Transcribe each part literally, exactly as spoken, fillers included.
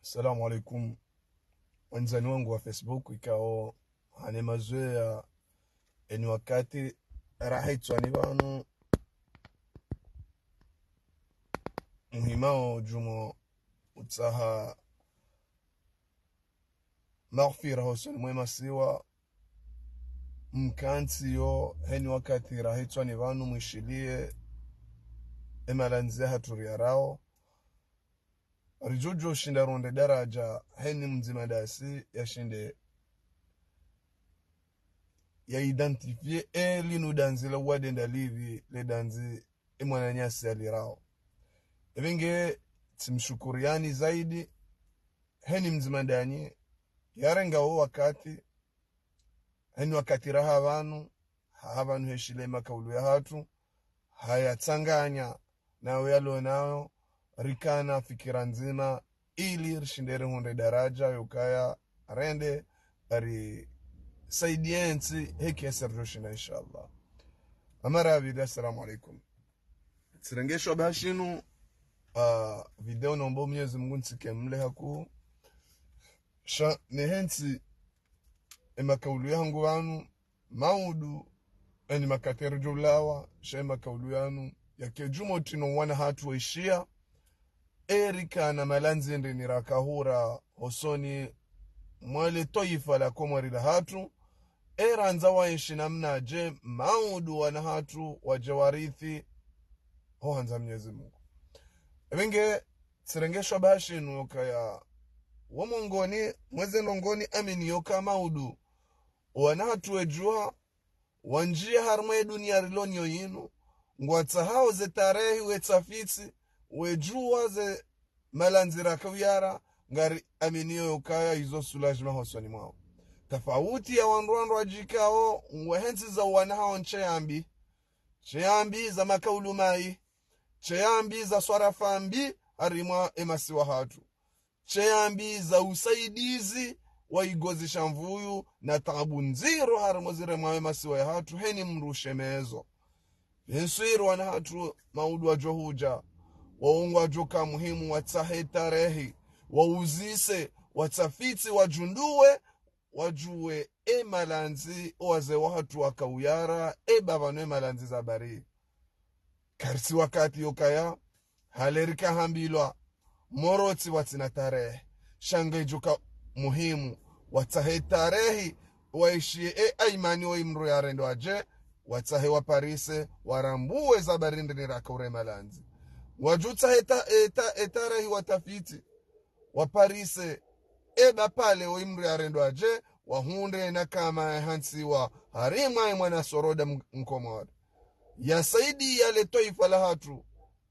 Assalamu alaikum. Wandzani wangu wa Facebook, ikao hane mazoea eni wakati rahitswani pvanu muhimao djumwa utsaha maghfira hosoni mwe masiwa, mkantsi yo heni wakati rahitswani pvanu mwishiliye emalandzi yahatru riyarao. Ridjodjo shinda ronde daraja heni mdzima dasi yashinde ya identifier e linu dandzi la wade ndalipvi le dandzi e mwananyasi yalirao. Epvenge tsimshukuriani zaidi heni mdzima danyi yarenga wo wakati, heni wakati raha pvanu, haha pvanu heshile makaulu yahatru, hayatsanganya nayo yalo nayo, rikana fikira ndzima, ili rishinde rihundre daraja yokaya rende, ari saidientsi heki ya serjo shina, inshallah. Amara abidi, assalamu alaikum. Tsirengeshwa bahashinu, ah, video nombo Mwenyezi Mungu ntsike mle haku. Sha nehentsi emakaulu yahangu pvanu, maudu, eni makati ridjolawa, sha emakaulu yanu, yake djumwa tino wana hatru waishiya, erikana malandzi ndeni rakahura hosoni mwale twaifa la Komori lahatru, erandza waenshi namnaje, maudu wana hatru wadje warithi ho handza Mwenyezi Mungu. Epvenge tsirengeshwa bahashinu yokaya wo mongoni mweze nongoni amini yoka maudu wana hatru wedjuha, wandjiya harimwa edunia riloniyo yinu, ngwatsahao ze tarehi wetsafitsi, wedjuwa ze malandzi rakauyara, ngari aminiyo yokaya izo soulagement hosoni mwao. Tafauti ya wandru wandru wadjikao ngwehentsi za wana hao ntse yambi, ntse yambi za makaulu mayi, ntse yambi za swarafa mbi harimwa emasiwa hatru, ntse yambi za usaidizi wa igozi sha mvuyu na taabu ndziro harimwa ziremwa emasiwa yahatru heni mndru shemezo. Bien sûr wana hatru maudu wadjo hudja, waungwa djoka muhimu watsahe tarehi, wauzise, watsafitsi, wadjunduwe, wadjuwe emalandzi owaze wahatru wakauyara, eba pvanu emalandzi za bari. Karitsi wakati yokaya, hale rikahambilwa, Morotsi watsina tarehi, sha ngedjoka muhimu, watsahe tarehi, waishiye e aimani wo imndru yarendwa dje, watsahe waparise, warambuwe za bari ndeni rakaure malandzi. Wadjutsahe ta, e ta, e tarehi watafiti, waparise, eba pale wo imndru yarendwa dje, wahundre na kama yahantsiwa harimwa emwana soroda m-, mkomori. Yasaidi yale twaifa lahatru,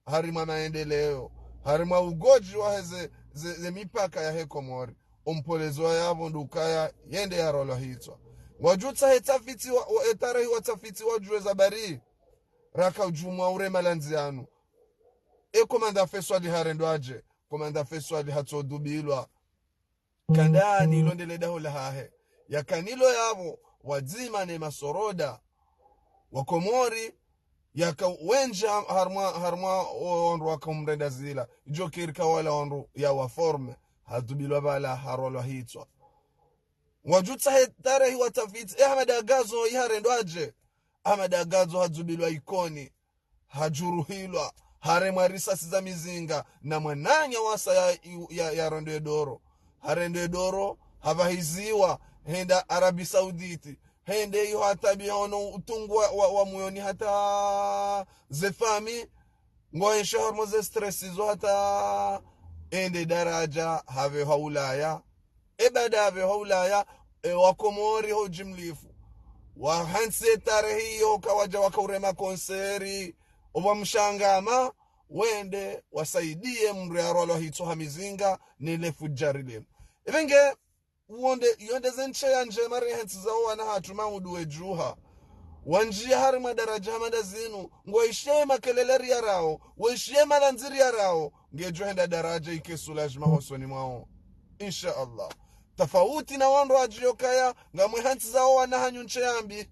harimwa maendeleo, harimwa ugodji waheze, ze, ze mipaka yahe Komori, ompolezo wa yapvo ndukaya yende yarolwa hitswa. Wadjutsahe tsafitsi wa, wa, e tarehi watsafitsi wadjuwe za bari, raka udjumwa ure malandzi yanu. E komanda Feswali harendwa dje, komanda Feswali hatsodubilwa. Kandani ilondele daho lahahe. Yakanilo yapvo, wadzima ne masoroda wa Komori, yaka wendji ha-, harumwa, harumwa o-, wandru waka umrenda zila. Idjo kiri ka wala wandru yawaforme, hadubilwa pvala harolwa hitswa. Wadjutsahe tarehi watafitsi, e Ahmada Gazo iharendwa dje. Ahmada Gazo hadubilwa Ikoni, hadjuruhilwa, haremwa risasi za mizinga, na mwananya wasa ya, ya, ya rendo edoro. Harendo edoro, hapvahiziwa, henda Arabie Saoudite, hende iyo hata bihono utungu wa, wa, wa muyoni hata zefami, ngwaenshi harumwa ze stress zo hata ende daraja, hapvehwa Ulaya. E baada yapvehwa Ulaya, e Wakomori ho jimlifu, wahantsi e tarehi iyo kawadja wakaurema konseri, opva mshangama, wende wasaidiye mndru yarolwa hitswa ha mizinga, ne lefu djari lenu. Epvenge, uwonde, yonde ze ntse ya ndjema rihantsi zao wana hatru maudu wedjuha. Wandjiya harimwa daraja hama ndazinu, ngwaishiye makelele riyarao, waishiye malandzi riyarao, ngedjo henda daraja ike soulagement hosoni mwao. Insha Allah. Tafauti na wandru wadjiyo kaya, ngamwehantsi zao wana hanyu ntse yambi.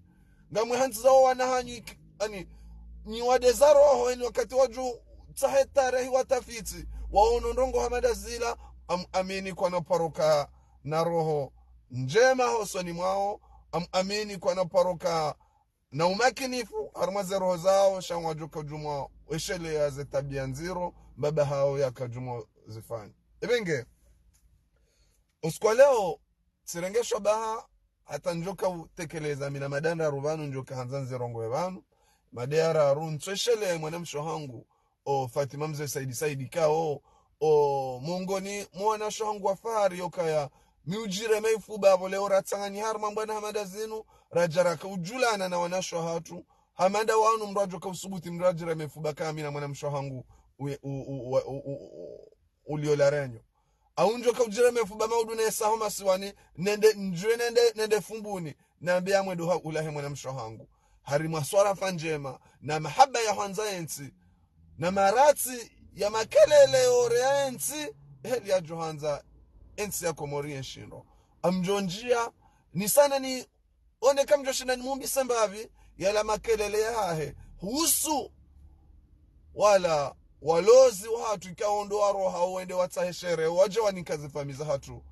Ngamwehantsi zao wana hanyu ik-, ani, nyi wade za roho, eni wakati wadjutsahe tarehi watafitsi, waono ndrongo hama ndazila, amuamini kwana paro ka na roho ndjema hosoni mwawo, amuamini kwana paro ka na umakinifu harumwa ze roho zawo, sha ngwadjo ka djumwa wesheleya ze tabiya ndziro mbaba hawo yaka djumwa zifanya. Ebe nge, usiku wa leo, tsirenge shabaha, hata ndjoka utekeleza mina mada ndraru pvanu ndjoka handza nzirongowe pvanu. Mada ya raru, ntsweshele mwanamshe hangu, o Fatima Mze Saidi Saidi kao, o mongoni mwa wanashe hangu wa fahari yokaya, mi udjireme ifuba apvo leo ratsanganyi harumwa mbwana hama nda zinu, radja raka udjulana na wanashe hatru, hama nda wanu mdru adjoka usubuti mdru adjireme ifuba kaya mi na mwanamshe hangu, u, u, u, u, u, u, u, ulio la renyo. Au ndjoka udjireme ifuba maudu nesa ho masiwani, nende ndjwe nende, nende Fumbuni, nambe ya mwendo ha ulahe mwanamshe hangu. Harimwa swarafa ndjema, na mahaba ya hwandza entsi, na maratsi ya makelele ore ya entsi, heli yadjo handza entsi ya Komori yenshindro. Amdjo ndjia, nisane ni one kamdjo shinda nimumbise mbapvi, yala makelele yahahe. Husu wala walozi wahatru ikao ndo waroha wende watsahe shere, wadje waninka zifamiyi zahatru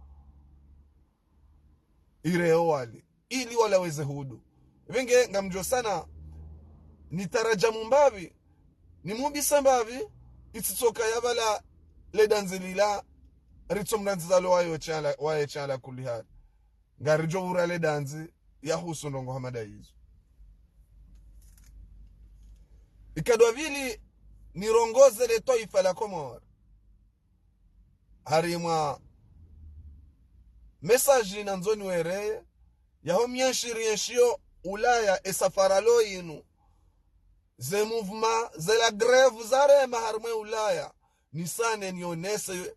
ireo wali, ili wala weze hudu. Pvenge ngamdjo sana nitarajamu mbapvi, nimumbise mbapvi, itsitsoka ya pvala le dandzi lila, ritso mrandzi zalo wayo chala, waye chala kulihali. Ngaridjo ura le dandzi ya husu ndrongo hama nda izo. Ikado wa pvili, nirongoze le twaifa la Komori. Harimwa message nandzo niwereye, yaho mienshi rienshiyo Ulaya, e safara lo inu, ze mouvement, ze la grève zarema harimwe Ulaya, nisane nionese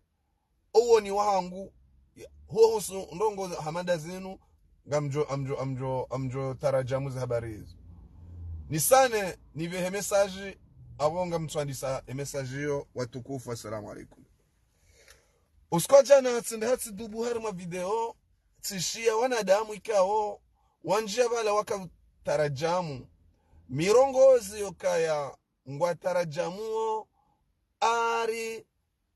owoni wahangu, ya, ho husu ndrongo hama nda zinu, ngamdjo, amdjo, amdjo, amdjo tarajamu ze habari izo. Nisane nipvehe message, apvo ngamtswandisa e message iyo, watukufu, assalamu alaikum. Usiku wa djana tsinde hatsi dubu harimwa video, tsishiya wanadamu ikao wandjia pvala waka utarajamu mirongozi yokaya ngwatarajamuo ari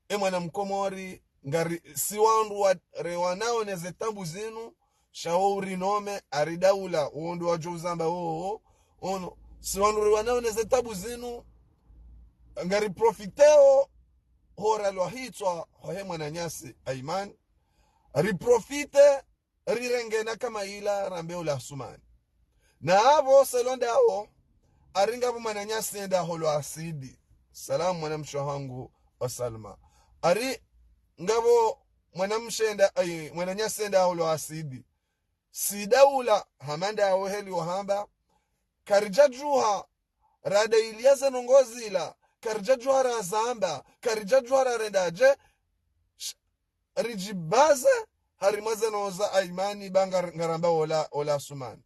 e mwana Mkomori, ngari, si wandru wa, rewanao ne ze tabu zinu, sha wo urinome, ari daula, wo ndo wadjo uzamba wowo, ono, si wandru rewanao ne ze tabu zinu, ngari profiteo, hora lwa hitswa, hohe mwananyasi, Aiman, ri profite, rirenge na kama ila rambe ula Asumani. Na apvo selonda awo, ari ngapvo mwananyasi enda holo asidi. Salamu mwanamshe hangu wa Salma. Ari ngapvo mwanamshe enda, ai, mwananyasi enda holo asidi. Si daula hama nda awo heli wahamba. Karidjadjuha rada iliya ze ndrongo zila, karidjadjuha razamba, karidjadjuha rarenda dje, sh-, ridjibaze, harimwa ze ndrongo za Aimani ba ngar-, ngaramba ola, ola Asumani.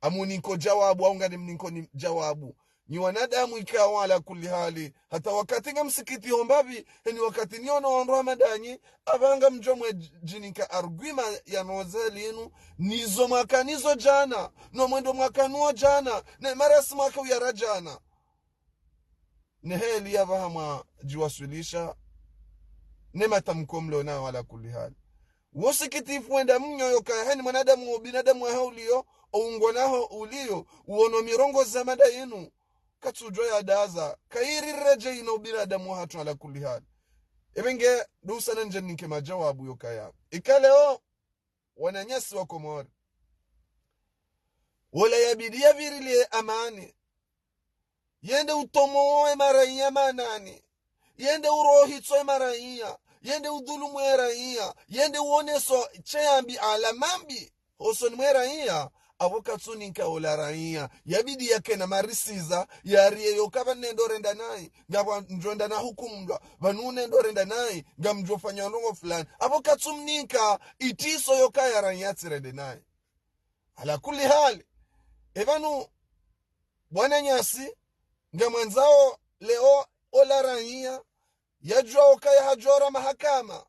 Amuninko djawabu, au ngani mninko ni djawabu. Nyi wanadamu ikao ala kulli hali, hata wakati nga msikiti ho mbapvi, heni wakati niono wandru hama ndanyi, apvanga mdjo mwe dj-, djininka argument ya noze linu, nizo mwaka nizo djana, no mwendo mwaka nuo djana, ne marasi mwaka uyara djana. Ne heli ya pvaha mwadjiwaswilisha, ne matamko mlo nao ala kulli hali. Wo sikitifu wenda mnyo yokaya heni mwanadamu wo binadamu wa hauliyo, o ungo naho uliyo, uono mirongozi hama nda inu, katsudjo ya daza, kairi redje ino binadamu wahatru ala kulli hali. Ebe nge, ndo usana ndje ninke majawabu yokaya. Ika leo, wananyasi wa Komori. Wola yabidi yapvirilie amani. Yende utomowe maraiya manani. Yende urohitso e maraiya. Yende udhulumu e raiya. Yende uoneso sheyambi ala mambi hosoni mwe raiya. Apvo katsuninka ola raiya. Yabidi yakena marisiza, yariye yoka pvanu nendo renda nayi, ngapvo ndjo enda na hukumlwa, pvanu nendo renda nayi, ngamdjo fanya ndrongo fulani. Apvo katsumninka itiso yokaya raiya tsirende nayi. Ala kulli hali, epvanu, bwana nyasi, ngamwandzao leo ola raiya, yadjuwa okaya hadjora mahakama.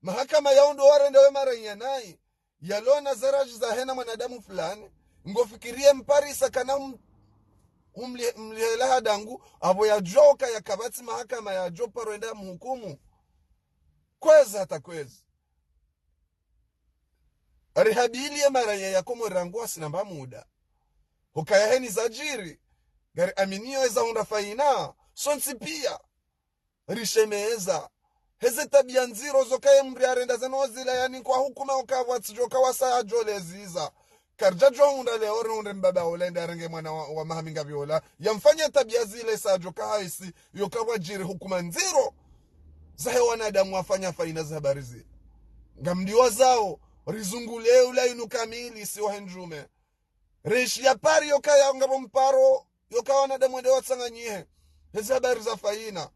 Mahakama yao ndo warenda we maraiya nayi, yalona zaraji za hena mwanadamu fulani, ngofikirie mparisa kana m-, umli-, mlihela hadangu, apvo yadjuwa okaya kapvatsi mahakama yadjo paro enda mhukumu. Kwezi hata kwezi. Ari habili ye maraya ya Komori rangu wasina mba muda. Hukaya heni zadjiri, ngari aminiyo eza hundra faina, sontsi piya. Rishemeza. Heze tabiya ndziro zokaye mri arenda zeno zila yani kwa hukuma ukavwa tsidjoka wasa yadjo leziza. Karidja djo hundra leo rihundre mbaba ola ende arenge mwana wa, wa maha minga pvi ola. Yamfanye tabiya zile sa djoka haisi, yoka wadjiri hukuma ndziro. Zahe wanadamu wafanya faina za habari zile. Ngamdiwazao, rizungule ula inu kamili si wahe ndjume. Rishi ya pari yokaya ngapvo mparo, yoka wanadamu wende watsanganyihe. Heze habari za faina.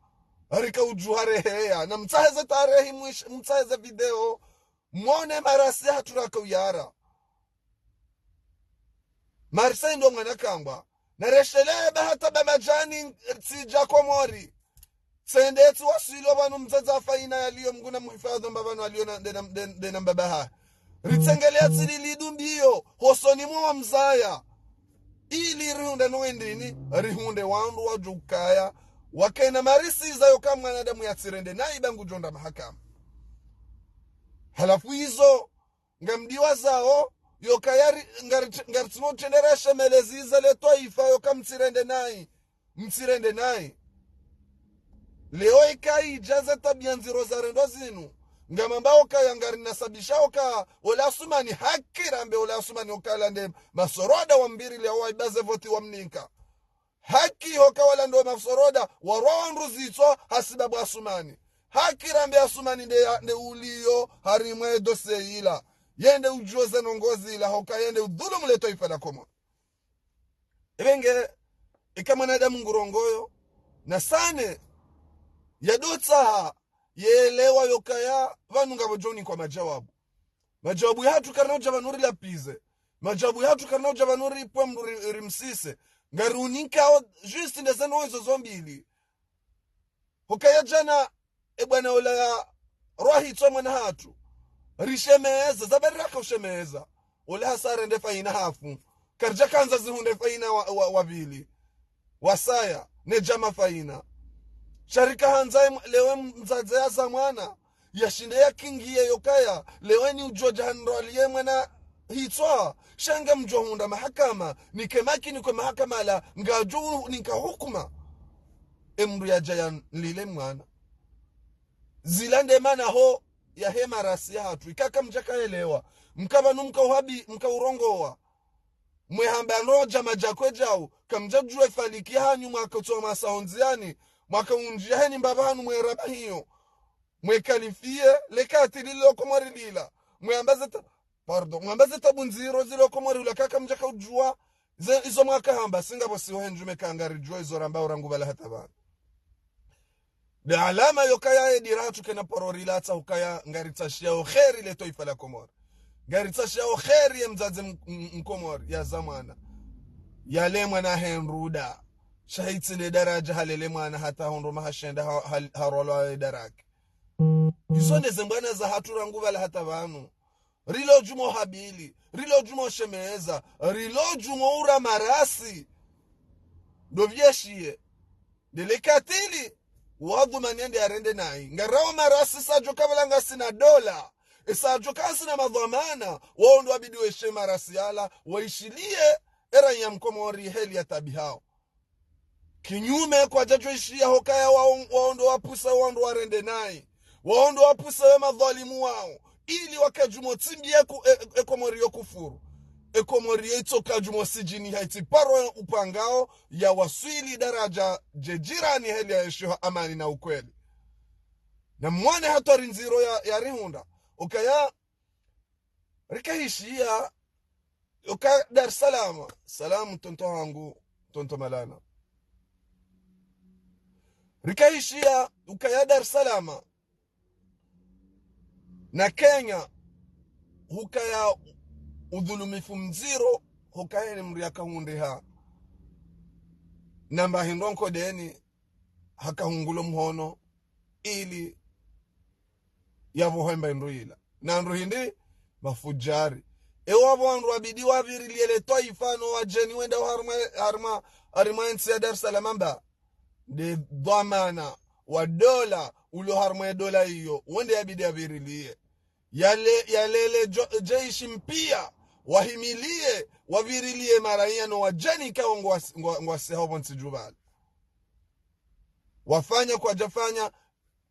Rika udjuha reheya. Na mtsahe ze tarehi mwish-, mtsahe ze video. Mwone marasi hatru raka uyara. Marseille ndo mwana kangwa. Na reshele ba hata ba madjani tsidja Komori. Tsende tsi waswili wa pvanu mdzadze wa faina yaliyo Mngu na muhifadhi mba pvanu aliyo na, nde na, nde, nde na mbaba ha. Ritsengelea tsi lili dumbiyo, hosoni mwa wa mzaya. Ili rihunde no wendini, rihunde wandru wadjukaya. Wakena marisi za yoka mwanadamu ya tsirende, na iba ngudjo hundra mahakama. Halafu izo, ngamdiwazao, yokaya ri-, ngari-, ngaritsuno tsendera shemelezi za le twaifa yoka mtsirende nayi. Mtsirende nayi. Leo ika idja ze tabiya ndziro za rendwa zinu. Ngamamba okaya ngari nasabisha oka, ola Asumani haki rambe ola Asumani oka lande masoroda wa mbiri leo wa iba ze voti wa mninka. Haki hoka wala ndo masoroda, warwa wandru zitswa hasibabu Asumani. Haki rambe Asumani nde ya, nde uliyo harimwa ye dosiye ila. Yende udjuwe ze nongozi ila, hoka yende udhulumu le twaifa la Komori. Ebe nge, ika mwanadamu ngurongoyo, na sane, yadotsaha, yelewa yokaya, pvanu ngapvo djo unikwa madjawabu. Madjawabu yahatru karina udja pvanu rilapize. Madjawabu yahatru karina udja pvanu ripve mndru ri-, rimsise. Ngari unikao juste nde zeno izo zo mbili. Hukaya djana, e bwana ola ya rwahitswa mwana hatru. Rishemeza, za bari raka ushemeza. Ola hasa rende faina hafu. Karidja kandza zihundre faina wa, wa, wa pvili. Wasaya, ne djama faina. Sha rika handza em-, lewe mdzadze ya za mwana. Yashinde yakingiye yokaya, lewe ni udjo dja handro aliye mwana hitswa, sha ngamdjo hundra mahakama, nike maki nikwe mahakama la, ngadjo u-, ninka hukuma. E mndru yadja yanlile mwana. Zila nde mana ho, yahe marasi yahatru, ika kamdjaka elewa, mka pvanu mka uhabi, mka urongowa. Mwe hamba no djama djakwe djau, kamdja djuwe faliki hanyu mwaka utso masa hondziani, mwaka undji yaheni mbaba hanu mwe raba hiyo. Mwe qualifier, le katili lilo Komori lila. Mwe hamba ze ta-, pardon, mwe hamba ze tabu ndziro zilo Komori ula kaka mdjaka udjuwa, ze, izo mwaka hamba, si ngapvo si wahe ndjume ka ngari djuwa izo ramba urangu pvala hata pvanu. Nde alama yokaya ye dira hatru kena paro rilatsa hukaya ngari tsashiyao kheri le twaifa la Komori. Ngari tsashiyao kheri ye mdzadze m-, m-, mkomori ya za mwana. Yale mwana hendruda. Sha hitsi le daraja halele mwana hata hundru maha shenda ha-, ha-, harolwa ye daraki. Izo nde ze mbwana zahatru rangu pvala hata pvanu. Rilo djumo habili, rilo djumo shemeza, rilo djumo ura marasi. Ndo vyeshiye. Nde le katili, wadhumani yende yarende nayi. Ngarao marasi sa djoka pvala ngasina dola. Esa djoka ngasina madhwamana, wao ndo wabidi weshe marasi yala, waishiliye, era ya mkomori heli ya tabi hao. Kinyume kwadjadjo ishiya hokaya wao, wao ndo wapvusa wandru warende nayi. Wao ndo wapvusa we madhwalimu wao. Ili wake djumo tsimbi ye ku-, e, e, e Komori yo kufuru. E Komori ye itsoka djumo sijini ha itsi paro upangao ya waswili daraja dje jirani heli ya eshiha amani na ukweli. Na mwane hatwari ndziro ya, ya rihundra. Ukaya, rika hishiya, uka Dar es Salaam, salamu tonto hangu, tonto Malana. Rika hishiya, ukaya Dar es Salaam, na Kenya, hukaya udhulumifu mdziro, hukaya ni mndru yakahundriha. Namba hindro nkodeni, hakahungulo mhono, ili yapvo hemba indru ila. Na ndru hindri, mafujari. Ewa pvo wandru wabidi wapvirilie le twaifa no wadjeni wenda harimwa, harimwa, harimwa entsi ya Dar es Salaam mba. Nde dhwamana, wa dola, ulo harumwa ye dola iyo, wonde yabidi yavirilie. Yale, yalele jo-, jeshi mpia, wahimilie, wavirilie maraya no wadjeni ikao ngwa-, ngwa-, ngwasihao pvontsi djuu pvale. Wafanya kwadjafanya,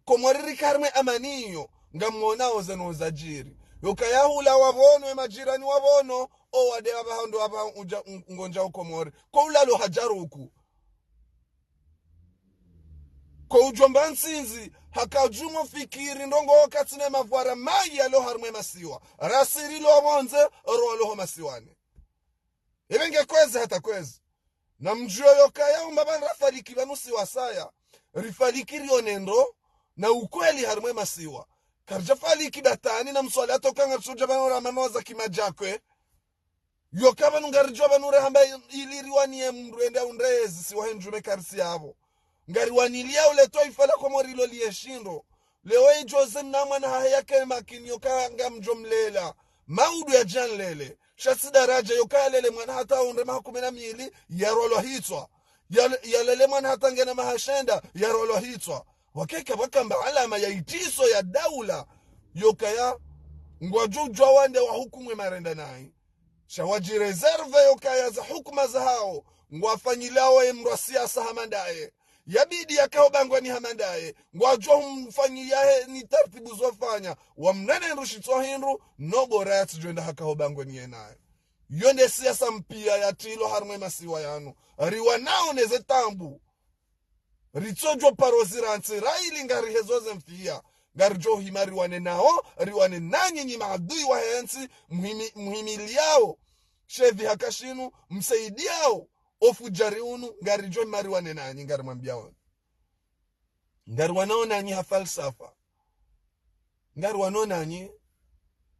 Komori rika harumwa ye amani iyo, ngamwonao zinu zadjiri. Yokaya hula wapvono, ye majirani wapvono, o wade wapvaha ndo wapvaha udja, ng-, ngondjao Komori. Ko ulalo hadjaruku. Ko udjomba ntsindzi, haka djumo fikiri ndrongoo katsina mavwara mayi yalo harumwa ye masiwa. Rasi rilo pvondze, ro walo ho masiwani. Ebe nge kwezi hata kwezi. Na mdjuwe yokaya umba pvanu rafaliki pvanu si wasaya. Rifaliki rione ndro na ukweli harumwa ye masiwa. Karidjafaliki datani na mswali hata ukanga tsudja pvanu ramanoza kimadjakwe. Yoka pvanu ngaridjo pvanu rehamba ili riwaniye mndru ende aundrezi si wahe ndjume karisi yapvo. Ngariwaniliya ule twaifa la Komori lo liye shindro. Leo idjo ze na mwana hahe yake makini yoka ngamdjo mlela. Maudu yadja nlele. Sha tsi daraja yoka yalele mwana hata aundre maha kume na mili, yarolwa hitswa. Yal-, yalele mwana hata ngena maha shenda, yarolwa hitswa. Wakeka wakamba alama ya itriso ya daula. Yokaya ngwadjo djuwa wande wahukumwe marenda nayi. Sha wadjireserve yokaya ze hukuma zahao, ngwafanyilao ye mndru wa siasa hama ndaye. Yabidi yakao bangweni hama ndaye, ngwadjo humfanyiya he ni tartibu zofanya, wamnene ndru shitso hindru, no bora yatsidjo enda hakao bangweni ye naye. Yo nde siasa mpia yatrilwa harumwa ye masiwa yanu. Riwanao ne ze taabu. Ritsodjo paro zirantsi, ra ili ngarihezo ze mfiya. Ngaridjo hima riwane nao, riwane nanyi nyi maadui wahe ntsi, muhimi-, muhimiliao. Shevi haka shinu, msaidiyao. Ofudjari unu, ngaridjo hima riwane nanyi, ngarimwambiyao. Ngariwanao nanyi ha falsafa. Ngariwanao nanyi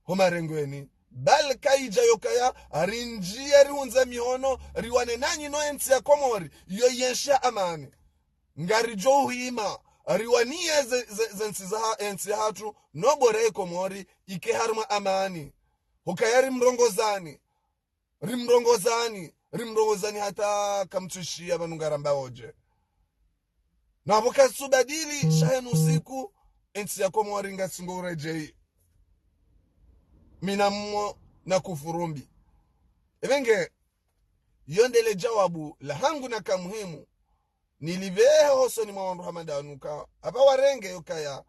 ho marengweni. Bal kaidja yokaya, rindjiye rihundze mihono, riwane nanyi no ye ntsi ya Komori, yo yenshi ya amani. Ngaridjo uhima, riwaniye ze, ze, ze ntsi zaha, ye ntsi yahatru, no bora ye Komori, ike harumwa amani. Hukaya rimrongozani. Rimrongozani, rimrongozani hata kamtsushiya pvanu ngaramba odje. Na pvo katsubadili, sha henu siku, ye ntsi ya Komori ngatsi ngo uredjeyi. Mina mmo na kufurumbi. Ebe nge, yo nde le djawabu lahangu na ka muhimu. Nilipvehe hosoni mwa wandru hama ndanu ka. Apva warenge yokaya.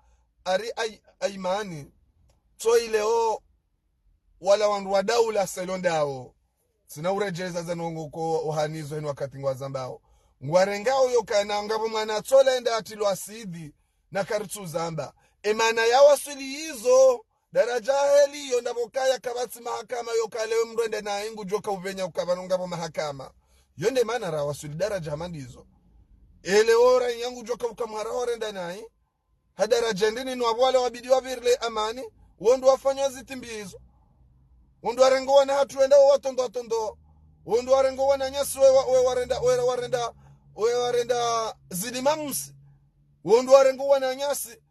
Ari ay-, aimani. Tso ileo wala wandru wa daula selo ndawo. Tsina uredjeza ze ndrongoo ko uhanizo heni wakati ngwazambao. Ngwarengao yokaya na ngapvo mwana tsola enda atrilwa asidi na karitsu zamba. Emana ya waswili yizo. Daraja heli yo ndapvo kaya kapvatsi mahakama yoka leo mndru ende nayi ngudjoka upvenya ukapvanu ngapvo mahakama. Yo nde mana rawaswili daraja hama ndizo. Ele ora yangu djoka ukamwara orenda nayi. Ha daraja ndini nwapvo wale wabidi wavirile amani. Wondru wafanya zitimbi izo. Wondru warengo wana hatru wenda wo watondo watondo. Wondru warengo wananyasi we wa-, we warenda, we warenda, we warenda zilima msi. Wondru warengo wananyasi.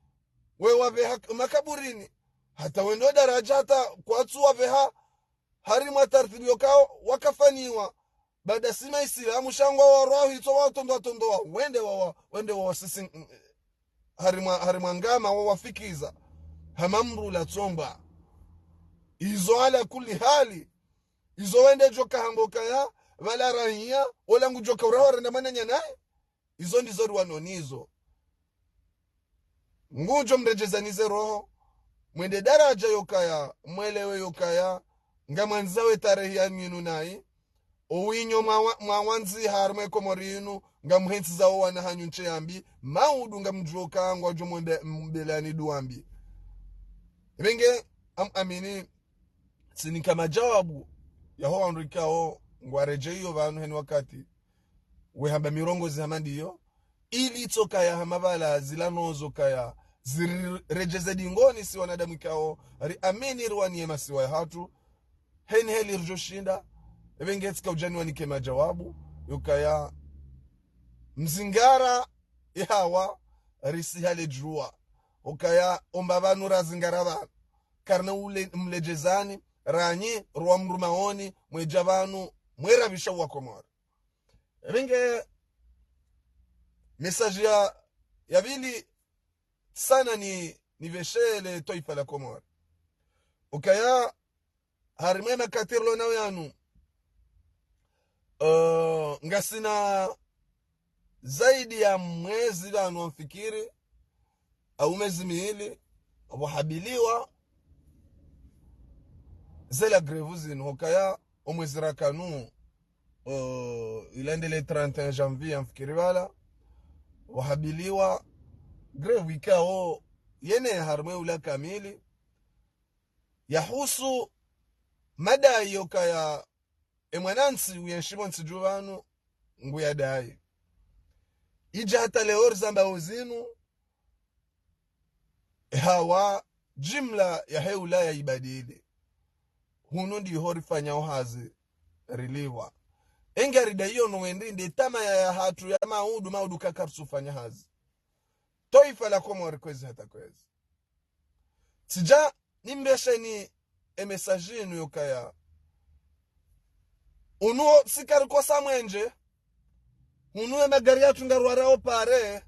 We wapveha makaburini. Hata wendo daraja hata kwatsu wapveha harimwa tartibu yokao wakafaniwa. Baada sima isilamu sha ngwa warwa hitswa watondowa tondowa. Wende wawa, wende wawa sisi, mm, harimwa, harimwa ngama wawafikiza. Hama mrula tsomba. Izo ala kulli hali. Izo wende djoka hamba kaya, pvala rahiya, ola ngudjoka uraho renda mwananya naye. Izo ndizo riwanonizo. Ngudjo mredjezanize roho. Mwende daraja yokaya, mwelewe yokaya, ngamwandzao ye tarehi ya nyinu nayi. Owinyo mwawa-, mwawandziha harimwa ye Komori yinu, ngamhentsiza wo wana hanyu ntsi yambi, maudu ngamdjuo ka ngwadjo mwembe-, mbelani duwa mbi. Renge, am-, amini, tsinika majawabu, yaho wandru ikao, ngwaredjeyo pvanu heni wakati. We hamba mirongozi hama ndiyo, ili tsoka ya hama pvala zila nozo kaya, ziri-, redjeze dingoni si wanadamu ikao, riamini riwaniye masiwa yahatru, heni heli ridjo shinda, ebe nge tsika udjani wanike majawabu, yokaya mzingara ihawa, risi hale djuwa, okaya omba pvanu razingara pvanu, karina ule mledjezani, ranyi, rwa mrumaoni, mwedja pvanu, mwerabisha wa Komori. Ebe nge message ya Ya pvili, sana ni, nipveshelee twaifa la Komori. Ukaya, harimwa ye makati rilo nayo yanu, eh, ngasina zaidi ya mwezi pvanu ngamfikiri, au mezi mili, pvo habiliwa zela grève zinu, hukaya omwezi rakanu, eh, ilendele trente et un janvier, ngamfikiri pvala, pvo habiliwa grève ikao yene harimwa ye ula kamili, yahusu madai yokaya emwanantsi uyenshio ntsi dju pvanu nguyadai. Idja hata leo rizambao zinu, hawa jimla yahe ula ya ibadili. Hunu ndiho rifanyao hazi rilipvwa. Enga ridai yo no wendi nde tamaa ya, yahatru ya maudu, maudu kakarisufanya hazi. Twaifa la Komori kwezi hata kwezi. Tsidja nimpvesheni e message inu yokaya. Unu wo si karikosa mwenje. Unu ye magari yatru ngarwarao pare.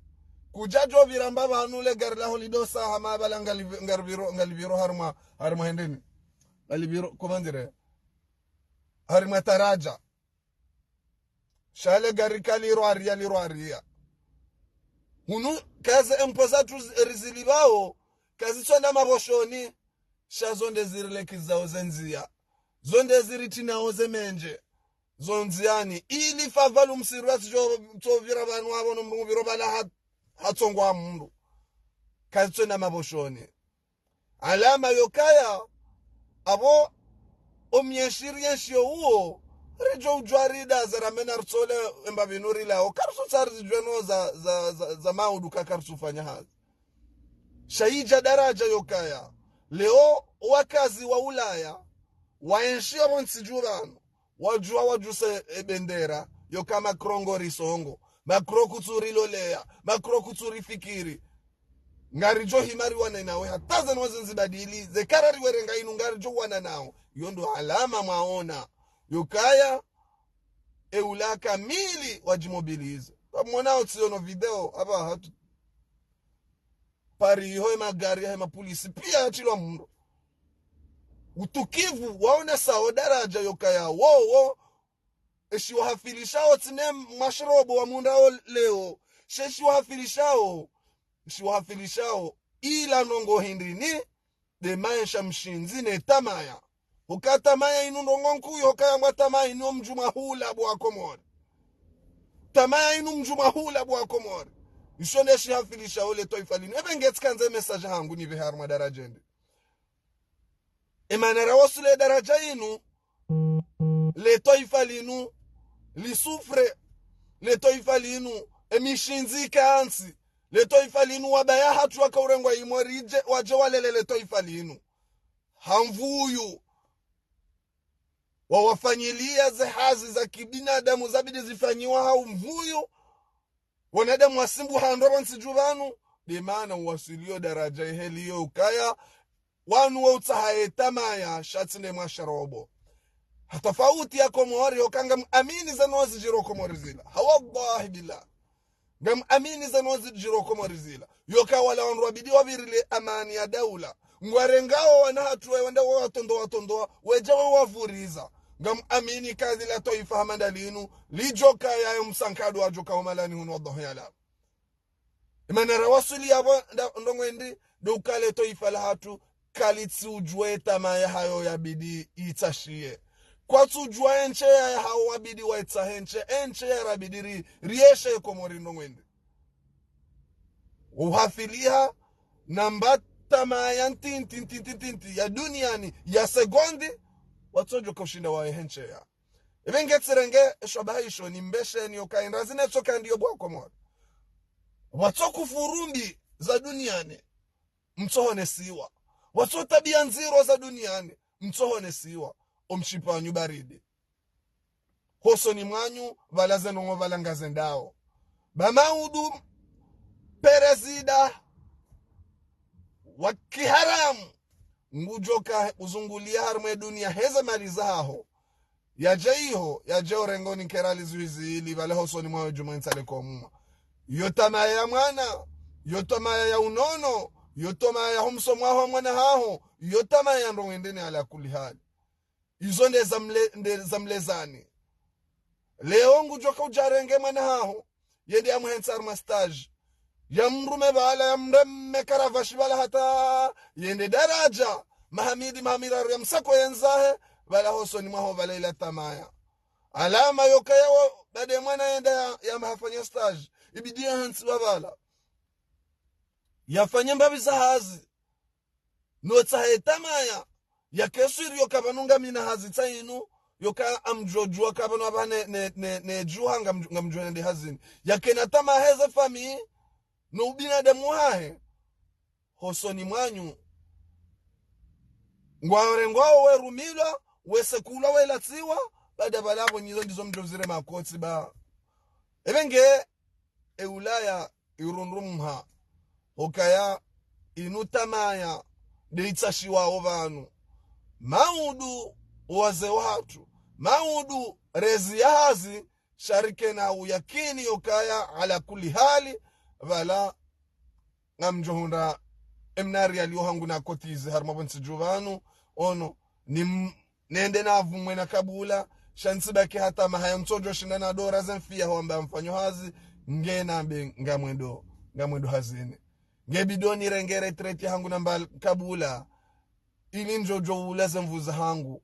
Kudjadjo pvira mba pvanu le gari laho lidosa hama pvala ngalivi-, ngalipviro, ngalipviro harimwa, harimwa hendeni. Ngalipviro, comment dire. Harimwa taradja. Sha le gari kalirwaria, lirwaria. Hunu, kaze impôts zatru zi-, rizilipvao, kazitswenda mapvoshoni, sha zo nde zirilekizao ze ndzia. Zo nde ziritinao ze menje. Zo ndziani. Ili favalu msiru yatsidjo, tsopvira pvanu apvo no mrungu pviro pvala ha-, hatsongwa mndru. Kazitswenda mapvoshoni. Alama yokaya, apvo omyenshiri yenshio uwo, ridjo udjwa rida za ramena ritsole emba pvinu rilao. Karisutsa rizidjwe no za, za, za, za maudu kakarisufanya hazi. Sha idja daradja yokaya. Leo wakazi wa Ulaya, wayenshio pvo ntsi dju pvanu. Wadjua wadjuse e bendera, yoka Macron ngo risongo. Macron kutsu rilolea, Macron kutsu rifikiri. Ngaridjo hima riwane nawe, hata ze no zinzi badili, ze karari werenga inu ngaridjo wana nao. Yo ndo alama mwaona. Yokaya, e ula kamili wadjimobilize. Kamwonao tsi yo no video, apva hatru. Pari iho ye magari yahe mapolisi pia yatsilwa mndro. Utukivu waonesao daradja yokaya wowo, eshiwahafilishao tsine mwashirobo wa mundra wo leo, she shiwahafilishao, shiwahafilishao, ila ndrongo hindri ni, de maesha mshindzi ne tamaa. Hoka tamaa inu ndrongo nkuu, hoka yangwa tamaa inu mdjumwa hula bo wa Komori. Tamaa inu mdjumwa hula bo wa Komori. Isho ne shihafilisha ole twaifa linu. Ebe ngetsi kandze message hangu nipve harumwa daradja ende. Emana rawaswili daradja inu, le twaifa linu, li souffre, le twaifa linu, emishindzi kantsi, le twaifa linu, wabaya hatru waka urengwa imo ridje, wadje walele le twaifa linu. Ha mvuyu. Wawafanyilia ze hazi za kibinadamu zabidi zifanyiwa ha mvuyu. Wanadamu wasimbu handro pvo ntsi dju pvanu. De mana uwaswilio daradja iheliyo ukaya. Wanu wo utsaha ye tamaa sha tsine mwashirobo. Ha tafauti ya Komori hoka ngamwamini ze no zidjiro Komori zila. Ha wallahi billah. Ngamwamini ze no zidjiro Komori zila. Yoka wala wandru wabidi wapvirile amani ya daula. Ngwarengao wana hatru we wenda wawatondoa tondoa, wedja wawavuriza. Ngamwamini kazi la twaifa hama ndalinu, lidjoka yayo msankado wadjoka omalani hunu wallahi ya'lam. Emana rawaswili yapvo nda-, ndrongo indi, de uka le twaifa la hatru, kalitsi udjua etamaa yahayo yabidi itsashiye. Kwatsu udjua entshe yahawo wabidi waitsahe entshe, entshe yarabidi ri-, rieshe Komori ndrongo indi. Uhafiliha, namba tamaa ya ntinti, ntinti, ntinti, ya duniani, ya segondi, watsodjoka ushinda waehe entshe ya. Ebe ngetsirenge, esho baha isho, nimpvesheni yoka indrazi netsoka ndiyo bo wa Komori. Watsokufuru mbi za duniani, mtsohonesiwa. Watsotabia ndziro za duniani, mtsohonesiwa. Omshipa wanyu baridi. Hosoni mwanyu, pvala ze ndrongo pvala ngazendao. Ba maudu, perezida, wa kiharamu, ngudjoka uzungulia harumwa edunia heze mali zahaho. Yadje iho, yadje orengoni kerali zwizi ili pvale hosoni mwawe djumwa ntsale komwa. Yo tamaa ya mwana, yo tamaya ya unono, yo tamaya ya humsomwaho mwana haho, yo tamaya ya ndrongoo ndrini ala kulli hali. Izo nde zamle-, nde zamlezani. Leo ngudjoka udjarenge mwana haho, yende yamuhentsi harumwa stage. Yamrume pvala, yamreme karavashi pvala hata yende daraja. Mahamili, mahamili raru yamsako yendzahe, pvala hosoni mwaho pvala ila tamaya. Alama yokaya wo, baada mwana yenda ya, yamhafanya stage. Ibidi yahentsi pvala. Yafanye mbapvi za hazi. No tsahe tamaya. Yake swiri yoka pvanu ngamina hazi tsa inu. Yoka amdjodjuwa ka pvanu apvaha ne, ne, ne, ne djuha ngamdjo-, ngamdjuwa nende hazini. Yake na tamaya heze famiyi. No ubinadamu hahe. Hosoni mwanyu. Ngwarengwao werumilwa, wesekulwa, welatsiwa, baada pvala pvo nyizo ndizo mdjozire makotsi ba. Ebe nge, e Ulaya irundrumha, hukaya inu tamaya, nde itsashiwao pvanu. Maudu wazee wahatru, maudu rezi ya hazi, sha rike na uyakini yokaya ala kulli hali, pvala ngamdjohundra emnari yaliyo hangu na kotize harumwa pvo ntsi dju pvanu, ono, ni m-, nende na vumwe na kabula, sha ntsi baki hata mahaya ntsodjo shinda na dora ze mfiya hwamba mfanyo hazi, nge nambe ngamwendo, ngamwendo hazini. Nge bidi nirenge retraite hangu namba kabula, ili ndjodjo ula ze mvu za hangu.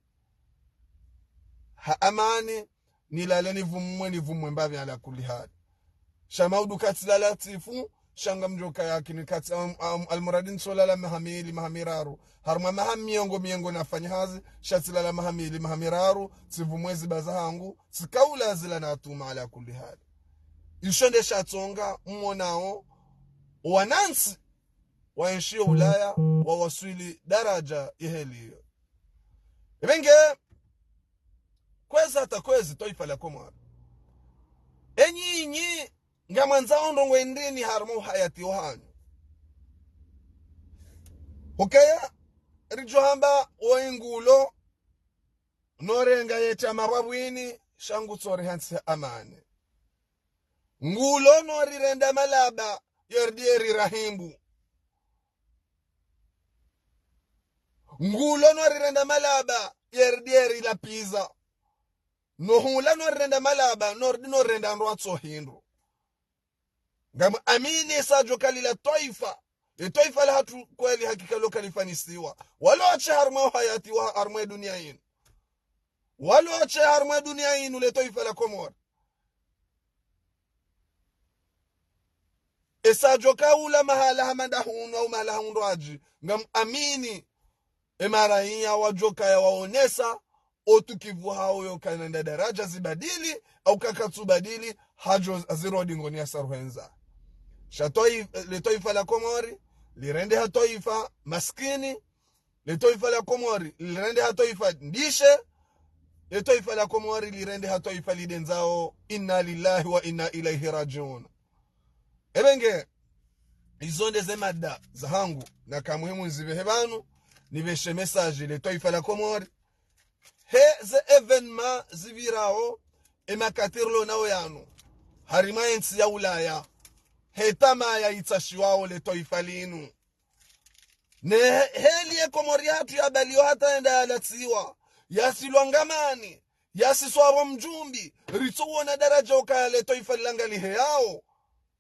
Ha amani, nilale nivumwe, nivumwe mbapvi ala kulli hali. Sha maudu katsilala tsifu, sha ngamdjoka yakini katsi, am-, am-, almuradi ntsolala mahamili, mahamiraru. Harumwa mahamiyongo, miyongo nafanya hazi, sha tsilala mahamili, mahamiraru, tsivumwe ziba za hangu, tsikaula zila natuma ala kulli hali. Isho nde shatsonga, mwonao, wanantsi, waenshio Ulaya, wawaswili daraja yeheliyo. Ebe nge, kwezi hata kwezi twaifa la Komori. Enyinyi, ngamwandzao ndrongoo ndrini harumwa uhayati wahanyu. Hukaya, ridjohamba wo ingulo, no renga ye shama pvwapvwini, sha ngutso rihantsi amani. Ngulo no rirenda malaba, yerdie rirahimbu. Ngulo no rirenda malaba, yerdie rilapviza. No hula no rirenda malaba, no ridi no renda ndrwa tso hindru. Ngamwamini sa djoka lila twaifa. Le twaifa lahatru kweli hakika lo kalifanisiwa. Walo washe harumwa uhayati wa harumwa dunia inu. Walo washe harumwa dunia inu le twaifa la Komori. Esa djoka ula mahala hama nda hunu au mahala ha undrwadji. Ngamwamini. Emaraiya wadjokaya waonesa, otukivu hawo yokana nda daraja zibadili, au kakatsubadili, hadjo azirodi ngoni ya saruhenza. Sha twai-, le twaifa la Komori, lirende ha twaifa maskini, le twaifa la Komori, lirende ha twaifa ndishe, le twaifa la Komori, lirende ha twaifa lidendzao, inna lillahi wa inna ilaihi rajiun. Ebe nge, izo nde ze mada zahangu, naka muhimu nzipvehe pvanu, nipveshe message le twaifa la Komori. He ze événement zipvirao, emakati rilo nao yanu. Harimwa entsi ya Ulaya. He tamaya itsashiwao le twaifa linu. Ne he-, heli ye Komori yahatru ya baliyo hata yenda yalatsiwa. Yasilwa ngamani. Yasiswa pvo mdjumbi. Ritso wona daraja ukaya le twaifa lila ngaliheyao.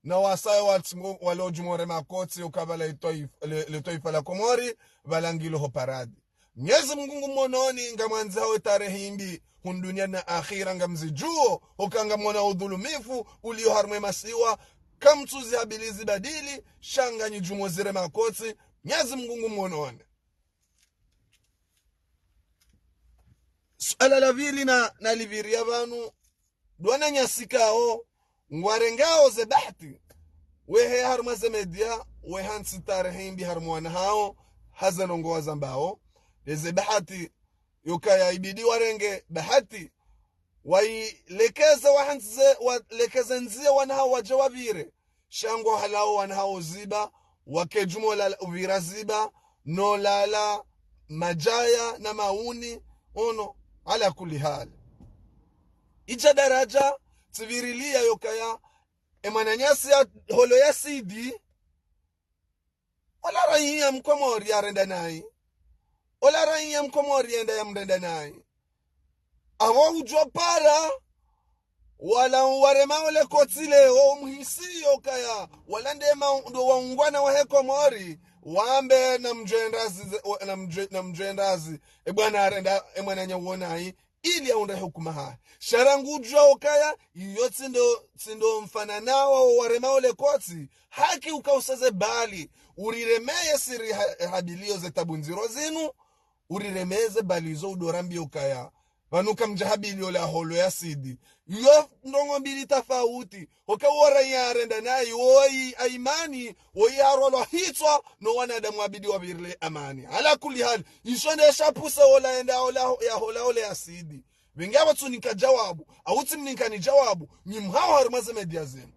Na wasaya watsingo walo djumore makotsi ukaya pvala le twaifa, le, le twaifa la Komori, pvala ngilo ho paradi. Mnyezi Mungu ngumononi ngamwandzao etarehi mbi, hunu dunia na akhira ngamzidjuo, uka ngamwona udhulumifu, uliyo harumwa emasiwa, kamtsuzi habili zibadili, sha nganyi djumozire makotsi, Mnyezi Mungu ngumononi. Suala la pvili na, nalipviriya pvanu, ndo wananyasi kao, ngwarengao ze bahati, wehe harumwa ze média, wehantsi tarehi mbi harumwa wana hao, haza ndrongoo wazambao, nde ze bahati, yokaya ibidi warenge bahati, wailekeze wahantsi ze, walekeze ndzia wana hao wadje wapvire, sha ngwahalao wana hao ziba, wake djumwa lala upvira ziba, no lala madjaya na mauni, ono, ala kulli hali. Idja daraja, tsipviriliya yokaya, emwananyasi ya holo ya sidi, Ola raiya mkomori yarenda nayi. Ola raiya mkomori yenda yamrenda nayi. Apvo udjo para, wala warema ole koti leo, muhisiyo kaya, wala nde ma-, ndo waungwana wahe Komori, wambe namdjwendazi ze-, wa-, namdjwe-, namdjwendazi, e bwana arenda, e mwananya wonayi, ili yaunde hukuma hahe. Sha rangu udjuwa ukaya, iyo tsindo, tsindo mfanana wo warema ole koti, haki ukauseze bali, uriremeye siri ha-, habiliyo ze tabu ndziro zinu, uriremeze bali zo udo rambiya ukaya. Pvanu kamdja habiliyo la holo ya Sidi. Iyo ndrongoo mbili tafauti. Hoka wo raiya yarenda nayi, woyi Aimani, woyi harolwa hitswa, no wanadamu wabidi wapvirile amani. Ala kuli hali, isho nde shapvusa ola yenda ola, ya hola ole ya Sidi. Pvenge apvo tsunika djawabu, au tsimnika ni djawabu, nyi mhao harumwa ze media zenu.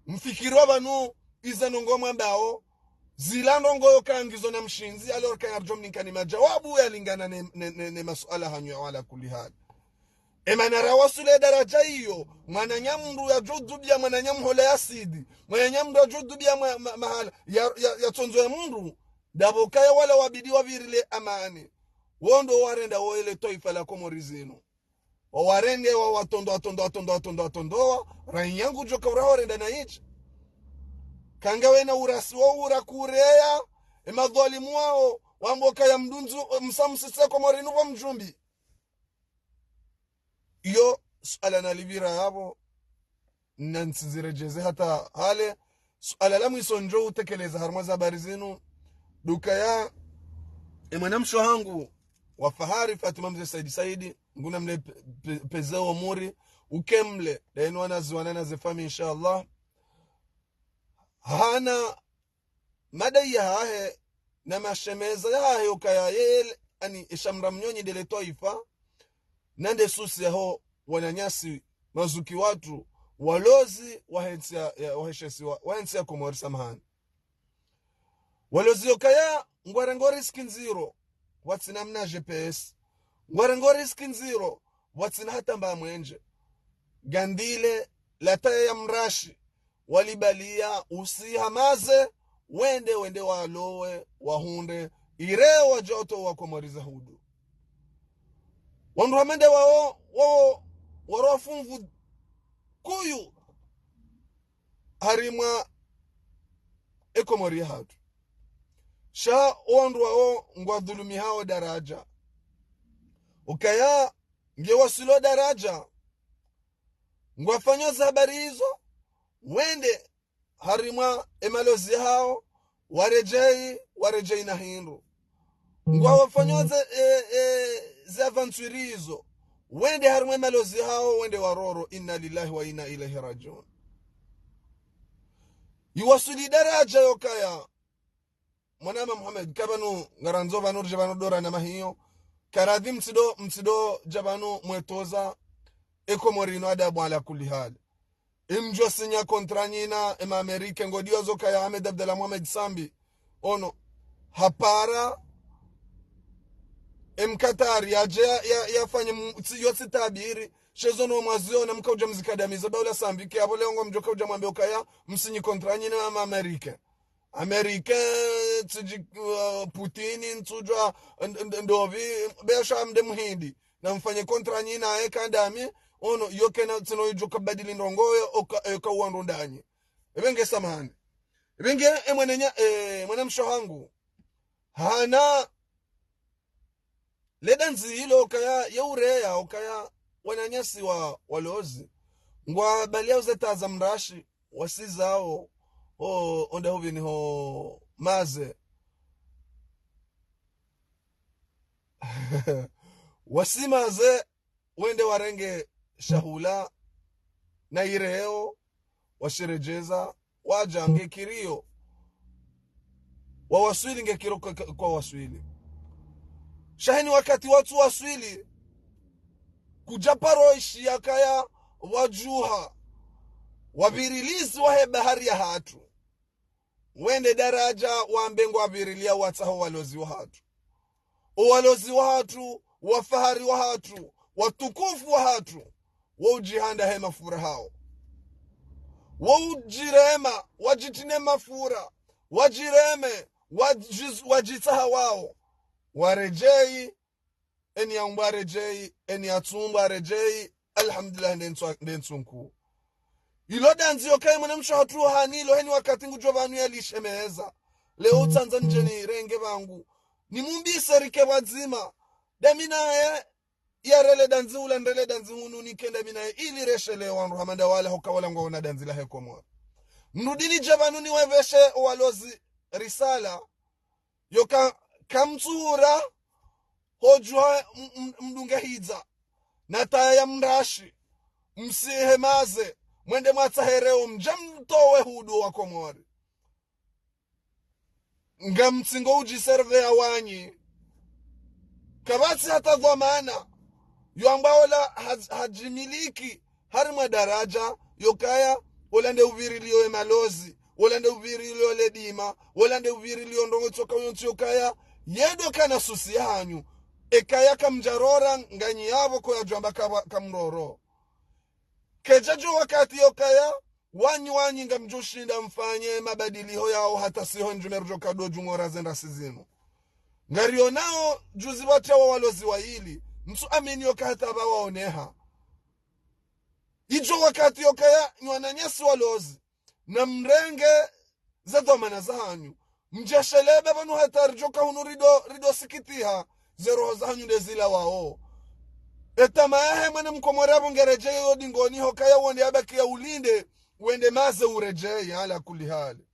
Mfikiri wa pvanu, ize ndrongoo mwambao, zila ndrongoo yo kangizo na mshindzi, alors kaya ridjo mnika ni madjawabu yalingana ne, ne, ne, ne masuala hanyu ya wala kuli hali. E mana rawaswili daraja iyo, mwananya mndru yadjo udhubiya mwananya mhola ya Sidi, mwananya mndru yadjo udhubiya ma-, ma-, mahala, ya, ya, ya tsondzo ya mndru, ndapvo kaya wala wabidi wapvirile amani. Wo ndo warenda wo ele twaifa la Komori zinu. Wawarenge, wawatondoa, tondoa, tondoa, tondoa, tondoa. Raiya ngudjo ka ura horenda na idji. Kanga wena urasi wo ura kureya, e madhwalimu wao, wambo kaya mdunzu, msa msise Komori nupvo mdjumbi. Iyo, suala nalipvira yapvo, na ntsiziredjeze hata hale. Suala la mwiso ndjo utekeleza harumwa ze habari zinu, ndo ukaya, e mwanamshe hangu wa fahari Fatima Mze Saidi Saidi, nguna mle pe-, pe-, peze wo muri, uke mle, daye no wanazi wana na ze fami, inshallah. Hana madayi yahahe na mashemeza yahahe ukaya yele, ani, e shamra mnyonyi ndele twaifa, na nde susi yaho wananyasi mazuki watru, walozi wahe ntsi ya, ya, wahe shesi wa, wahe ntsi ya Komori, samahani. Walozi yokaya ngwarengo riski ndziro, watsina mna G P S. Ngwarengo riski ndziro, watsina hata mba mwenje. Gandile, lataya ya mrashi, walibaliya usiha maze, wende, wende walowe, wahundre, ireo wadjoto wa Komori za hudu. Wandru hamende wao, wao, waro fumvu kuyu, harimwa e Komori ya hatru. Sha wandru wao ngwadhulumihao daraja. Ukaya nge waswilo daraja, ngwafanyo ze habari izo, wende harimwa e malozi yahao, waredjeyi, waredjeyi na hindru. Ngwafanyo ze, e, e, ze aventure izo, wende harimwa e malozi yahao, wende waroro, inna lillahi wa inna ilayhi rajiun. Iwaswili daraja yokaya, mwanama Muhammad, ka pvanu, ngarandzo pvanu, ridje pvanu dora na mahiyo. Karadhi mtsido, mtsido dja pvanu mwetoza, e Komori no adabu ala kulli hali. Imdjo sinya kontra nyina, e ma Américain, ngodiwa zo kaya Ahmed Abdallah Mohamed Sambi. Ono, hapara, e Mkatari, yadje ya, ya, yafanye mu-, tsi, yo tsi tabiri, shezo no mwaziona mkaudja mzikadamiza, ba ula Sambi, ke apvo leo ngomdjo kaudja mwambe ukaya, msinyi kontra nyina na ma Américain. Américain, tsidji, uh, Putin, ntsudjwa, nd-, nd-, ndopvi, besha mde Muhindi. Na mfanye kontra nyi naye kandami, ono, yo kena tsino idjo kabadili ndrongoo, oka, oka uwandru ndanyi. Epvenge samahani. Epvenge, e mwananya, e, mwanamshe hangu. Hana, leda ndzilo ukaya, ye ureya, ukaya, wananyasi wa, walozi. Ngwabaliya uze taa za mrashi, wasizao, o, onda hupvini ho maze. Wasi maze, wende warenge shahula, na ireo, washeredjeza, wadja nge kiriyo. Wawaswili nge kiro kwa, kwa waswili. Sha heni wakati watsu waswili, kudja paro ishi yakaya wadjuha, wapvirilizi wahe bahari ya hatru. Wende daraja wambe ngwapvirilia watsaho walozi wa hatru. O walozi wa hatru, wa fahari wa hatru, watukufu wa hatru, wo udjihanda he mafura hao. Wo udjirema, wadjitine mafura, wadjireme, wadjiz-, wadjitsaha wao. Waredjeyi, eni yaumbwa aredjeyi, eni yatsumbwa aredjeyi, alhamdulillah, nde ntsu-, nde ntsu nkuu. Ilo dandzi yokaya mwana mshe hatru hanilo, heni wakati ngudjo pvanu yalishemeza. Leo utsandza ndje nirenge pvangu. Nimumbise rike pvwadzima. Ndami naye, yarele dandzi ula, ndele dandzi hunu, nike ndami naye, ili reshelewe wandru hama nda wala hoka wala ngwaona dandzi lahe Komori. Mrudi nidje pvanu niwepveshe owalozi risala. Yoka kamtsuhura, hodjuha m-, m-, mdunge hidza. Na taya ya mrashi. Msihe maze. Mwende mwatsahe reo mdja mtowe hudu wa Komori. Ngamtsingo udjiserve ya wanyi. Kapvatsi hata dhwamana. Yo amba ola haj-, hadjimiliki. Harimwa daraja, yokaya, ola nde upvirilio ye malozi, ola nde upvirilio le dima, ola nde upvirilio ndrongo tsoka uyontsi yokaya, ye ndo kana susi yahanyu, ekaya kamdjarora nganyi yapvo koyadjo amba kapva-, kamroro. Kedjadjo wakati yokaya, wanyi wanyi ngamdjo shinda mfanye mabadiliho yao hata siho ndjume rudjo kado djumora zendra sizinu. Ngarionao djuzi pvatsi ya walozi wayili, mtsu amini yoka hata pvawaoneha. Idjo wakati yokaya nyi wananyasi walozi, na mrenge ze dhwamana zahanyu. Mdjeshelebe pvanu hata ridjoka hunu rido, rido sikitiha, ze roho zahanyu nde zilawao. Etama yahe mwana mkomori apvo ngeredjeyi yo dingoni hokaya wonde yabaki ya ulinde, wende maze uredjeyi, ala kulli hali.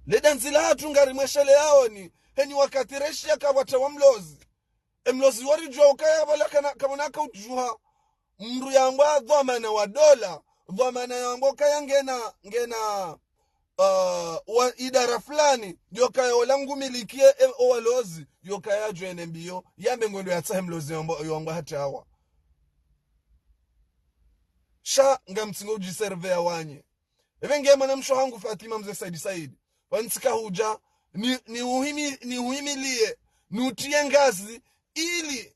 Le dandzi lahatru ngarimwesheleyaoni, heni wakati reshiya kapvatsi wa mlozi. Emlozi waridjuwa ukaya pvala kana, kapvona kaudjuha. Mndru yambwa dhwamana wa dola, dhwamana yambwa ukaya ngena, ngena, uh, wa idara fulani, yokaya ola ngumilikiye, e, owalozi, yokaya djwene mbiyo, yambe ngwendo yatsahe mlozi yambwa, yambwa hatawa. Sha ngamtsingo udjiserve ya wanyi. Epvenge mwana mshe hangu Fatima Mze Saidi Saidi. Pvanu tsika hudja, ni, ni uhimi-, ni uhimiliye, ni utiye ngazi, ili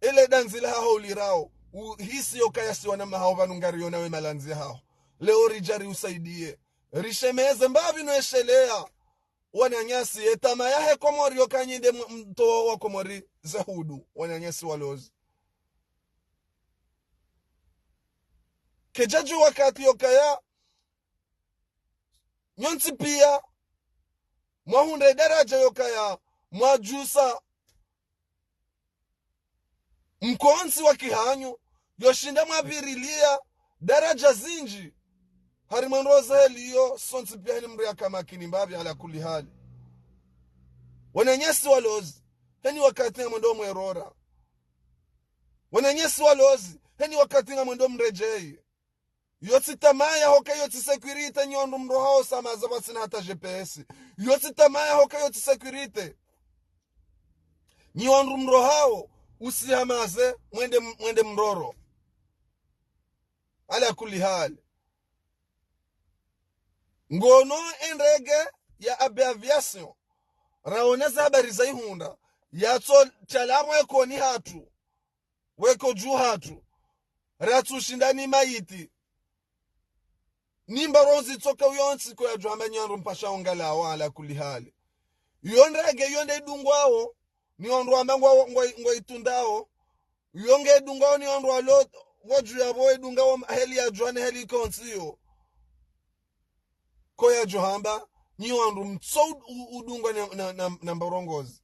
ele dandzi lahaho ulirao, uhisi yokaya si wanamahaho pvanu ngariona we malandzi yahaho. Leo ridja riusaidiye. Rishemeze mbapvi no esheleya. Wananyasi, etama yahe Komori yoka nyi nde m-, mtowa wa Komori ze hudu. Wananyasi walozi. Kedjadjo wakati yokaya, nyontsi piya, mwahundre daraja yokaya, mwadjusa mkontsi wa kihanyu, yoshinda mwapvirilia daraja zindji, harimwa ndroza heliyo, sontsi piya heni mndru yakamakini mbapvi ala kulli hali. Wananyasi walozi, heni wakati ngamwendo mwerora. Wananyasi walozi, heni wakati ngamwendo mredjeyi. Yotsi tamaya hoka yotsi sécurité nyi wandru mrohao sama za pvatsina hata G P S. Yotsi tamaya hoka yotsi sécurité. Nyi wandru mrohao usiha maze mwende, mwende mroro. Ala kulli hali. Ngono endege ya A B Aviation. Raoneza habari za ihundra. Yatso talamwe koni hatru. Weko dju hatru. Ratsu shinda ni mayiti. Ni mbaronzi tsoka uyontsi koyadjo hamba nyi wandru mpasha ongalawa ala kulli hali. Yo ndege yo nde idungwao, ni wandru wamba ngwa, ngwa, ngwa itundao. Yo nge idungwao ni wandru walo, wadju yapvo idungao heli ya djwani heli kontsi yo. Koyadjo hamba, nyi wandru mtso u-, u-, udungwa na, na, na, na mbarongozi.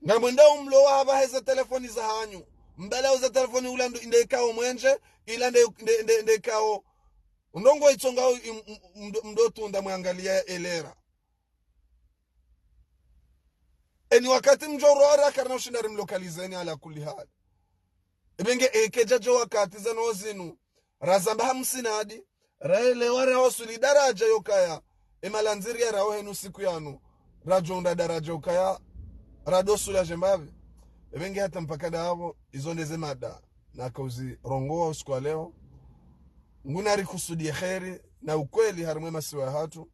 Ngamwenda umlowa hapva heze telefoni zahanyu. Mbala uze telefoni ula ndo, nde ikao mwenje, ila nde, nde, nde, nde ikao. Ndrongo itsonga u-, im-, m-, mdo, mdo tunda mwangaliya elera. Eni wakati mdjo rora karina ushinda rimlokalizeni ala kulli hali. Epvenge ekedjadjo wakati zano zinu. Razamba ha msinadi. Raelewa raosuli daraja yokaya. Emalandziri ya rao henu siku yanu. Radjo unda daraja yokaya. Radosula dje mbapvi. Epvenge hata mpaka ndapvo. Izo ndeze mada. Nakauzi rongowa usiku wa leo. Nguna rikusudiye heri. Na ukweli harimwa emasiwa yahatru.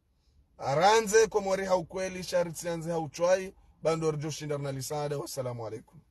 Arandze Komori ha ukweli, sha ritsiandze ha utswayi, ba ndo ridjo shinda rina lisaada. Wassalamu alaikum.